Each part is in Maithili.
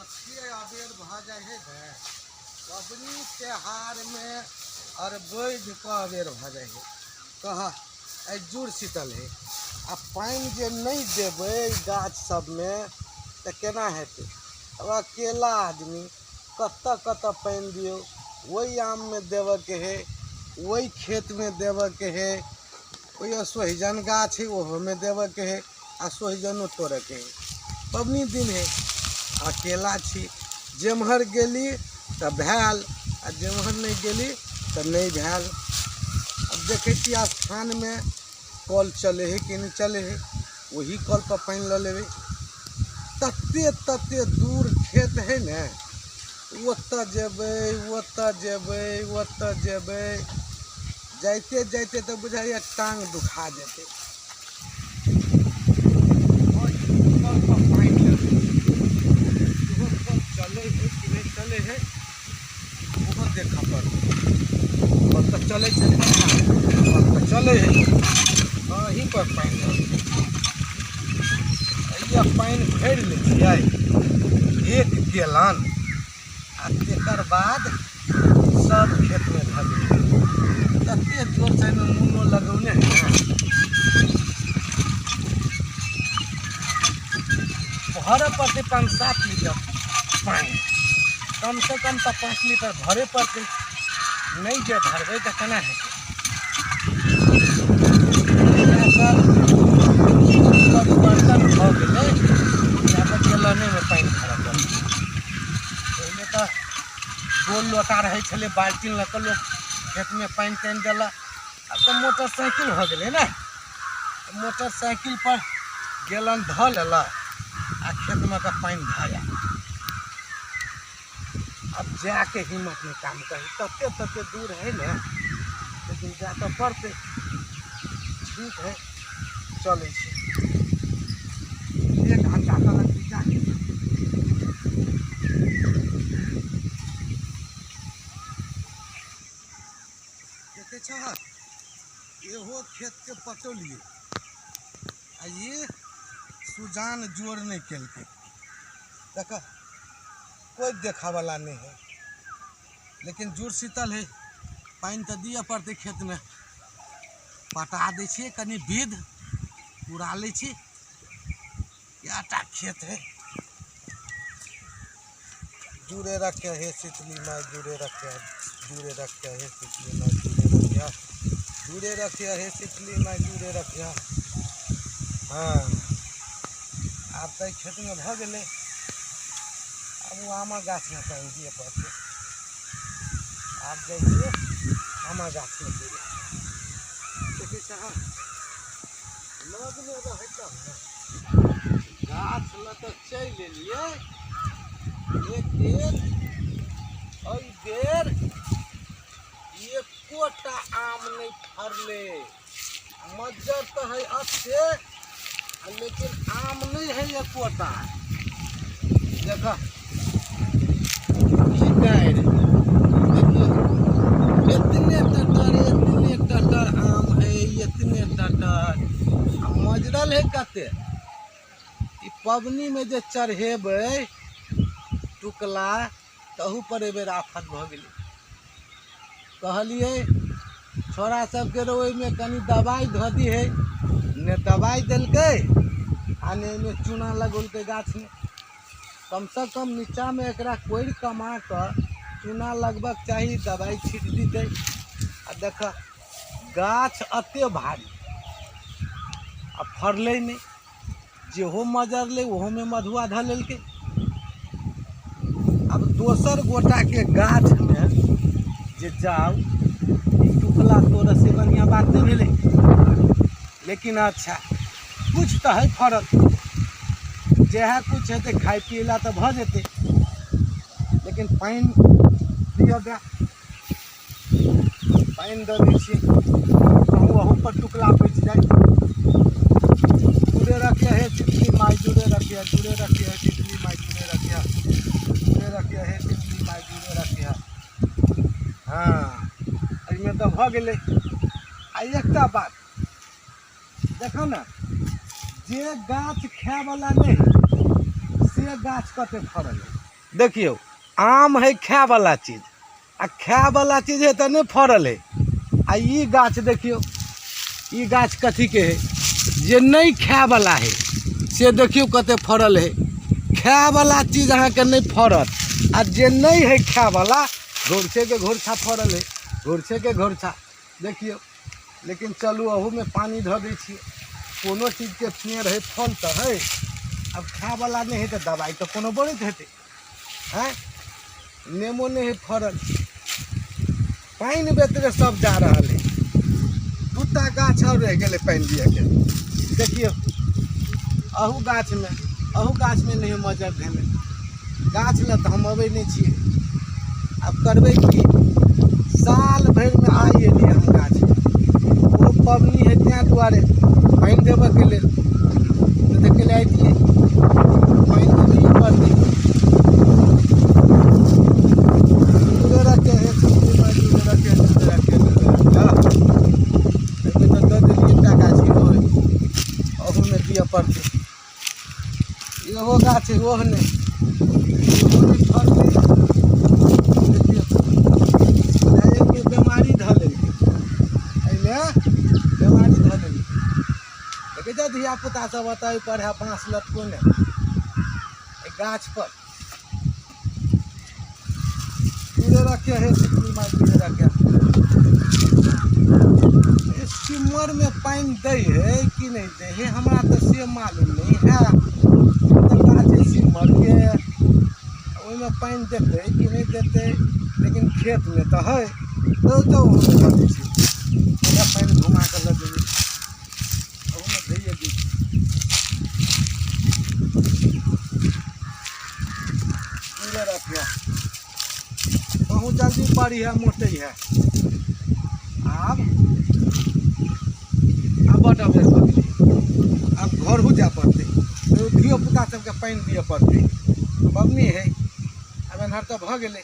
कथी अबेर भऽ जाइ हइ ने पबनी त्योहारमे। आओर बढ़ि कऽ अबेर भऽ जाइ हइ। कह आइ जुड़ शीतल हइ आ पानि जे नहि देबै गाछ सबमे तऽ केना हेतै? आब अकेला आदमी कतऽ कतऽ पानि दियौ? ओहि आममे देबऽके हइ, ओहि खेतमे देबऽके हइ, ओहि सोहिजन गाछ हइ ओहोमे देबऽके हइ आ सोहिजनो तोड़ऽके हइ। पबनी दिन हइ, अकेला छी, जेम्हर गेली तऽ भेल आ जेम्हर नहि गेली तऽ नहि भेल। आब देखै छी स्थानमे कल चलै हइ कि नहि चलै हइ, ओही कलपर पानि लऽ लेबै। तते तते दूर खेत हइ ने, ओतऽ जेबै, ओतऽ जेबै, ओतऽ जेबै, जाइते जाइते तऽ बुझाइए टाङ्ग दुखा जेतै। कलपर पानि लेबै, इहो कल चलै हइ कि नहि चलै हइ, ओहो देखऽ पड़तै। कल तऽ चलै छलै, कल तऽ चलै हइ, अही पर पानि लऽ हैया। पानि भरि लै छियै एक गैलन आ तकर बाद सब खेतमे धऽ देबै। तते जोरसँ एहिमे मुनो लगौने हइ ने, भरऽ पड़तै 5-7 लीटर पानि कमसँ कम, तऽ 5 लीटर भरे पड़तै। नहि जे भरबै तऽ केना हेतै? इएह परिवर्तन भऽ गेलै। आब गैलनेमे पानि भरऽ पड़तै। पहिने तऽ गोल लोटा रहै छलै, बाल्टीन लऽ कऽ लोक खेतमे पानि तानि देलक। आब तऽ मोटरसाइकिल भऽ गेलै ने, मोटरसाइकिल पर गैलन धऽ लेलक आ खेतमे कऽ पानि धऽ आयल। आब जायके हिम्मत नहि काम करै, तते तते दूर है ने, लेकिन जाय तऽ पड़तै। ठीक है, चलै छी। एक घंटा तऽ लगतै जाके। देखै छहक, इहो खेतके पटौलियै आ ई सुजान जोर नहि केलकै। देख, कोइ देखऽवला नहि है, लेकिन जुड़ शीतल है, पानि तऽ दिअ पड़तै। खेतमे पटा दै छियै, कनि विध पूरा लै छी। कएटा खेत है। जुड़े रखे हे शीतली माय, जुड़े रखे, जुड़े रखे हे शीतली माय, जुड़े रखे, जुड़े रखे हे शीतली माय, जुड़े रखे। हँ, आब तऽ खेतमे भऽ गेलै। आब ओ आमक गाछमे पानि दिअ पड़तै। आब जाइ छियै आमक गाछमे दियै। देखै छहक, लगमे रहै तब ने। गाछ लऽ तऽ चलि एलियै, लेकिन एहि बेर एकोटा आम नहि फड़लै। मज्जर तऽ है अच्छे, लेकिन आम नहि है एकोटा। देख, ई डारि देखियौ, एतने टटर, एतने टटर आम है, एतने टटर आ मजरल है कते। ई पबनीमे जे चढ़ेबै टुकला, तहू पर एहि बेर आफत भऽ गेलै। कहलियै छोड़ा सबके, रे ओहिमे कनि दबाइ धऽ दिहे। ने दबाइ देलकै आ ने ओहिमे चूना लगौलकै गाछमे। कमसँ कम नीचाँमे एकरा कोड़ि कमा कऽ चूना लगबक चाही, दबाइ छीट दितै। आ देख, गाछ एते भारी आ फड़लै नहि। जेहो मजरलै ओहोमे मधुआ धऽ लेलकै। आब दोसर गोटाके गाछमे जे जाउ ई टुकला तोड़ऽ, से बढ़िआँ बात नहि भेलै। लेकिन अच्छा, किछु तऽ हइ फड़ल। जएह किछु हेतै, खाइ पियै लए तऽ भऽ जेतै। लेकिन पानि दिअ दए, पानि दऽ दै छियै, कहूँ अहू पर टुकला बचि जाइ। जुड़े रखिए हे तितली माय, जुड़े रखिए, जुड़े रखिए हे तितली माय, जुड़े रखिए, जुड़े रखिए हे तितली माय, जुड़े रखिए। हँ, एहिमे तऽ भऽ गेलै। आ एकटा बात देखो ने, जे गाछ खायवला नहि से गाछ कते फड़ल है। देखियौ आम है खायवला चीज आ खायवला चीज है तऽ नहि फड़ल है। आ ई गाछ देखियौ, ई गाछ कथीके है जे नहि खायवला है से देखियौ कते फड़ल है। खायवला चीज अहाँके नहि फड़त आ जे नहि है खायवला घोरछेके घोरछा फड़ल है, घोरछेके घोरछा देखियौ। लेकिन चलू अहूमे पानि धऽ दै छियै, कोनो चीजके पेड़ है फल तऽ है। आब खायवला नहि है तऽ दबाइ तऽ कोनो बनैत हेतै। आँय नेमो नहि है फड़ल, पानि बेतरे सब जा रहल है। दूटा गाछ आओर रहि गेलै पानि दिअके। देखियौ अहू गाछमे, अहू गाछमे नहि मजर भेलै। गाछ लए तऽ हम अबै नहि छियै। आब करबै की, साल भरिमे आइ एलियै हम गाछ, ओ पबनी है तैँ दुआरे पानि देबऽके लेल, नहि तऽ केले अबितियै। पानि तऽ दिअ पड़तै। दूरे रखे हे दूरे रखे, दूरे रखे, दूरे रखे। एहिमे तऽ दऽ देलियै एकटा गाछ, इहो है, अहूमे दिअ पड़तै। इहो गाछ है, ओहो नहि, इहो नहि फड़लै। देखियौ एहिमे बेमारी धऽ लेलकै, एहिमे बेमारी धऽ लेलकै। देखै छौ धियापुता सब एतऽ एहिपर है बाँस लटकोने एहि गाछपर। दूरे रखे हे माय, दूरे रखे। सिमरमे पानि दै है कि नहि दै है हमरा तऽ से मालूम नहि है। तऽ गाछ है सिमरके, ओहिमे पानि देतै कि नहि देतै, लेकिन खेतमे तऽ है। तऽ ओहूमे दऽ दै छै, ओकरा पानि घुमा कऽ लऽ जेबै, ओहूमे दैए दै छै। दूरे रखिए, बहुत जल्दी पड़ी है, मोटे है। आब आब बड अबेर भऽ गेलै, आब घरहु जाय पड़तै, धियो पुता सबके पानि दिअ पड़तै। पबनी है, आब एन्हर तऽ भऽ गेलै।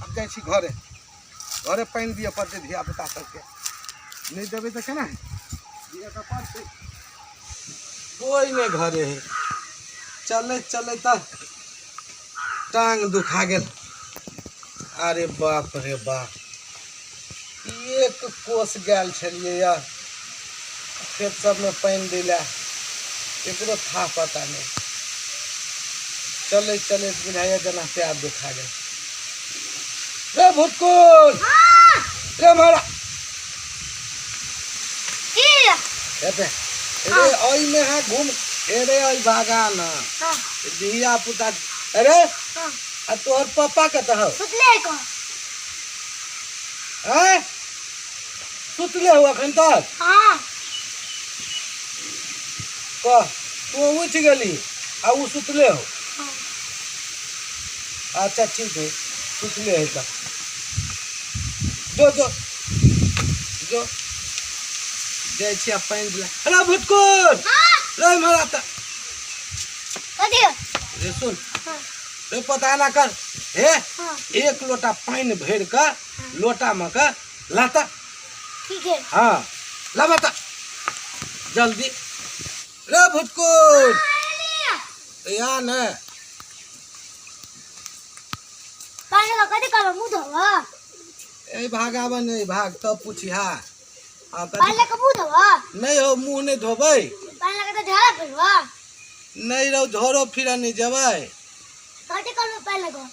आब जाइ छी घरे, घरे पानि दिअ पड़तै धिया पुता सबके। नहि देबै तऽ केना हेतै, दिअ तऽ पड़तै। कोइ नहि घरे है। चलैत चलैत तऽ टांग दुखा गेल। अरे बाप रे बाप, एक कोस गेल छलियै यऽ खेत सबमे पानि दै लए, एकरो था पता नहि। चलैत चलैत बुझाइए जेना पैर दुखा गेल। रे भुटकुल, रे मारा हेतै रे, एहिमे अहाँ घूम रे, एहि बागान धिया पुता। अरे आ तोहर पप्पा कतऽ हौ? सुतले को। आँय सुतले हो अखन तक? हाँ। कह, तू उठि गेली आ ओ सुतले हो? हाँ। अच्छा ठीक है, सुतले है तऽ जो जो जो जाइ छी आब पानि दिला। अरे भुटकुल रे मारा तऽ कथी? रे सुन। हाँ। रे पता ना कर हे। हाँ। एक लोटा पानि भरि कऽ लोटामे कऽ लाता। ठीक है। हाँ लाबा तऽ जल्दी। रे भुटकुल या ने पानि लऽ कथी करब, मुँह धोबऽ? ए भाग आबऽ ने भाग, तब पूछी। हाँ हाँ पानि कथी? लऽ कऽ मुँह धोबऽ? नहि हो, मुँह नहि धोबै। पानि लऽ कऽ तऽ झाड़ा फिरबऽ? नहि रौ, झोरो फिरऽ नहि जेबै। कथी करबऽ पानि लऽ कऽ?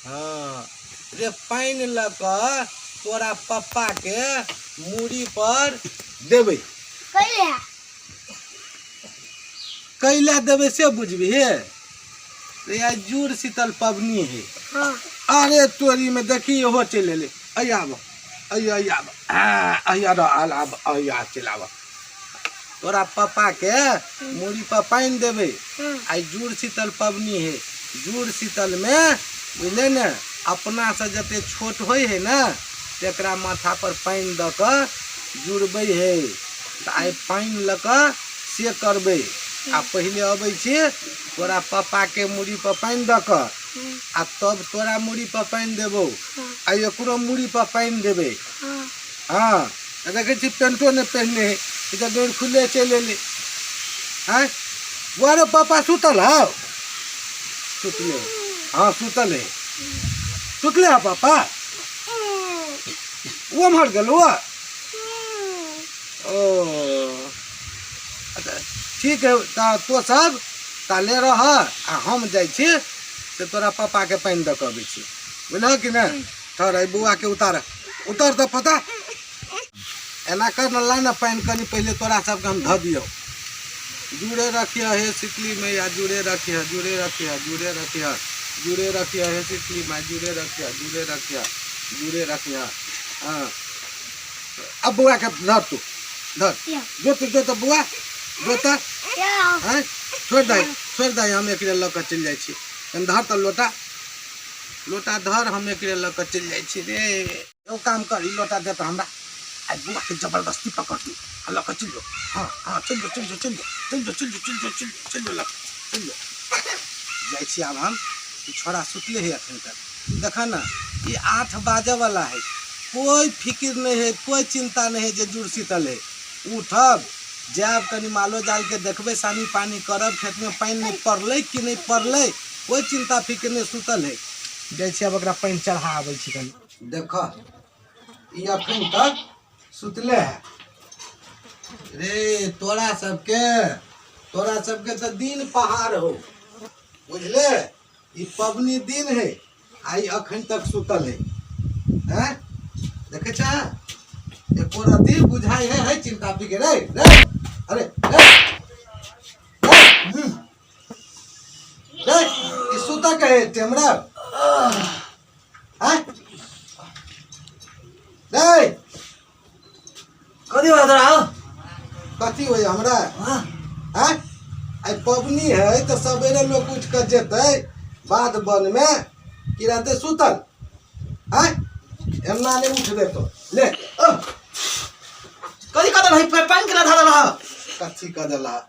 हाँ रे, पानि लऽ कऽ तोरा पप्पाके मूड़ी पर देबै। कैले? कैला देबै से बुझबी हे? रे आइ जुड़ शीतल पबनी है। हाँ। अरे तोरी में देखी इहो चलि एलै। अइ आब, अइ अइ आब, अइ आब, आल आब, अइ आ चलि आब। तोरा पप्पाके मूड़ी पर पानि देबै। आइ जुड़ शीतल पबनी है। जुड़ शीतलमे बुझले ने, अपनासँ जते छोट होइ है ने तकरा माथा पर पानि दऽ कऽ जुड़बै है। तऽ आइ पानि लऽ कऽ से करबै। आ पहिले अबै छी तोरा पप्पाके मूड़ी पर पानि दऽ कऽ आ तब तोरा मूड़ी पर पानि देबौ आ एकरो मूड़ी पर पानि देबै। हाँ आ देखै छी पेंटो नहि पहिरने है, ई तऽ गैर खुले चलि एलै। आँय बौआ रे, पापा सुतल हौ? सुतले हौ। हाँ सुतल है। सुतले है पापा? ओ उम्हर गेलो। ओ अच्छा ठीक है, तऽ तो सब ताले रह आ हम जाइ छी से तोरा पापाके पानि दऽ कऽ अबै छी, बुझलह कि नहि? ठहर, एहि बौआके उतार, उतर तऽ पता एना कर ने, ला ने पानि कनि पहिले तोरा सबके हम धऽ दियौ। जुड़े रखिह हे शीतली मैया, जुड़े रखिह, जुड़े रखिह, जुड़े रखिह, जुड़े रखिह हे शीतली माय, जुड़े रखिह, जुड़े रखिह, जुड़े रखिह। हाँ अब बौआके धर, तू धर, जो तू जो तऽ बौआ जो तऽ। आँय छोड़ि दही, छोड़ि दही, हम एकरे लऽ कऽ चलि जाइ छी। कनि धर तऽ लोटा, लोटा धर, हम एकरे लऽ कऽ चलि जाइ छी रे। एगो काम कर, ई लोटा दे तऽ हमरा, आइ बौआके जबरदस्ती पकड़ तू आ लऽ कऽ चलि जो। हाँ हाँ चलि जो, चलि जो, चलि जो, चलि जो, चलि जो, चलि जो, चलि जो, चलि जो, लऽ कऽ चलि जो। जाइ छी आब हम। ई छोड़ा सुतले है अखन तक, देख ने ई 8 बाजऽवला है, कोई फिक्र नहीं है, कोई चिंता नहीं है जे जुड़ शीतल है। उठब जायब कनि मालो जालके देखबै, सानी पानी करब, खेतमे पानि नहि पड़लै कि नहि पड़लै, कोई चिंता फिक्र नहि, सुतल है। जाइ छी आब ओकरा पानि चढ़ा आबै छी कनि। देख ई अखन तक सुतले है रे। तोरा सबके, तोरा सबके तऽ दिन पहाड़ हो, बुझले? ई पबनी दिन है आ ई अखन तक सुतल है। हैं देखे छा एको रति बुझाई है, है चिंता फिक्र रे रे। अरे रे रे रे, ई सुता के है टेमरा? हैं रे कथी भयो तोरा हौ? कथी होय हमरा? हाँ। हैं आइ पबनी है तऽ सवेरे लोग उठि कऽ जेतै बाध वन में, कि रहतै सुतल? हैं एना नहि उठ देतो ले। कथी कऽ देलही? पानि केना धऽ देलह? कथी कऽ देलह?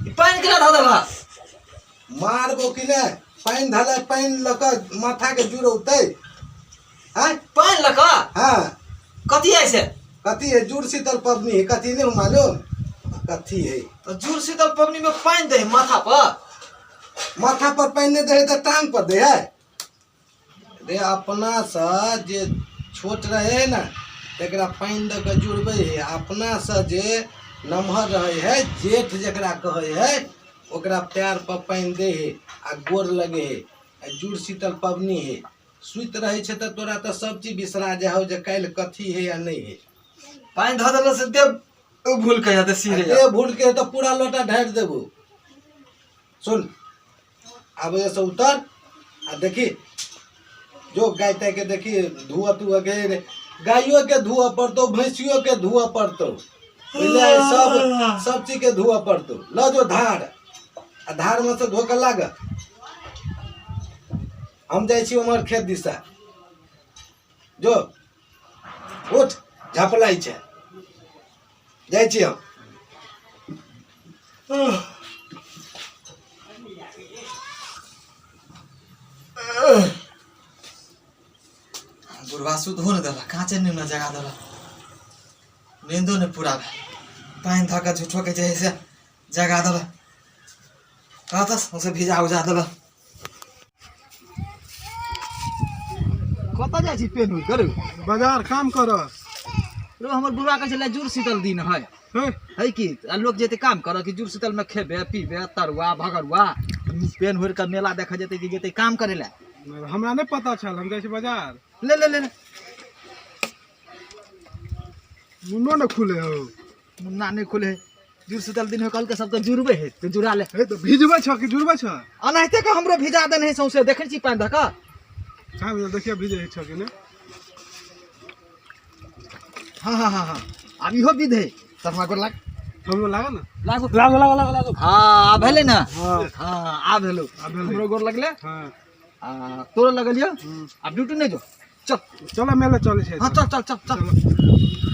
ई पानि केना धऽ देलह? मारबो कि नहि? पानि धलै, पानि लऽ कऽ माथाके जुड़ौतै? हैं पानि लऽ कऽ? हाँ। कथी है से? कथी है? जुड़ शीतल पबनी है, कथी नहीं मालूम कथी है। तो जुड़ शीतल पबनी में पानि दे माथा पर? माथा पर पानि नहि दे है तऽ टांग पर दे है रे। अपना से जे छोट रहे है ने तकरा पानि दऽ कऽ जुड़बै है, अपना से जे नमहर रहे है, जेठ जकरा कहै है, ओकरा पैर पर पानि दे है आ गोर लगे है। आ जुड़ शीतल पबनी है, सुति रहै छै तऽ तोरा तऽ सब चीज बिसरा जाइ हौ जे काल्हि कथी है या नहि है। पानि धऽ देला से देह भूल के जाते सीधे। देह भूल के तऽ पूरा लोटा ढारि देबो। सुन, आब एहिसँ उतर आ देखी जो गाय ताय के देखी, धुअ तुअ के, गाइयो के धुअ पड़तौ, भैंसियो के धुअ पड़तौ, बुझलियै? सब सब चीज के धुअ पड़तौ। लऽ जो धार आ धार में से धो के लाग, हम जाइ छी उम्हर खेत दिशा। जो उठ, झपलाइ छै, जाइ छी हम। बुढ़वा सुतहो नहि देलक, काँचे नींद जगा देलक, नींदो नहि पूरा भेल। पानि धऽ कऽ झूठोके जे हइ से जगा देलक, कहतऽ सौंसे भिजा उजा देलक। कतऽ जाइ छी पेन करू? बाजार काम कर। रो हमर बुढ़वा कहै छलै जुड़ शीतल दिन है। हे। है कि आ लोग जेतै काम करऽ कि जुड़ शीतल में खेबे पीबे तरुआ भगरुआ पेन हुर के मेला देखऽ जेतै कि जेतै काम करे लए? हमरा नहि पता छल, हम जाइ छी बाजार। ले ले ले ले। मुन्नो ने खुले हो? मुन्ना नहि खुले है। जुड़ शीतल दिन हो कहलकै सब तऽ जुड़बे है तऽ जुड़ा ले। हे तऽ भिजबै छ कि जुड़बै छ? अनाहिते के हमरो भिजा देने है सौंसे, देखै छी पानि धऽ कऽ। कहाँ भिजल? देखिए भिजै छ कि नहि। हाँ हाँ हाँ हाँ आब इहो विध है। तब हमरा गोर लाग। हमरो लागल ने? लागो। लागो, लागो, लागो, लागो। हाँ आब भेलै ने? हाँ। हाँ आब भेलो। आब भेलै। हमरो गोर लगले। हाँ। आ तोरो लगलियो। आब ड्यूटी नहि जो, चल। चलो मेला चलै छै। हाँ चल चल चल चल। चलो।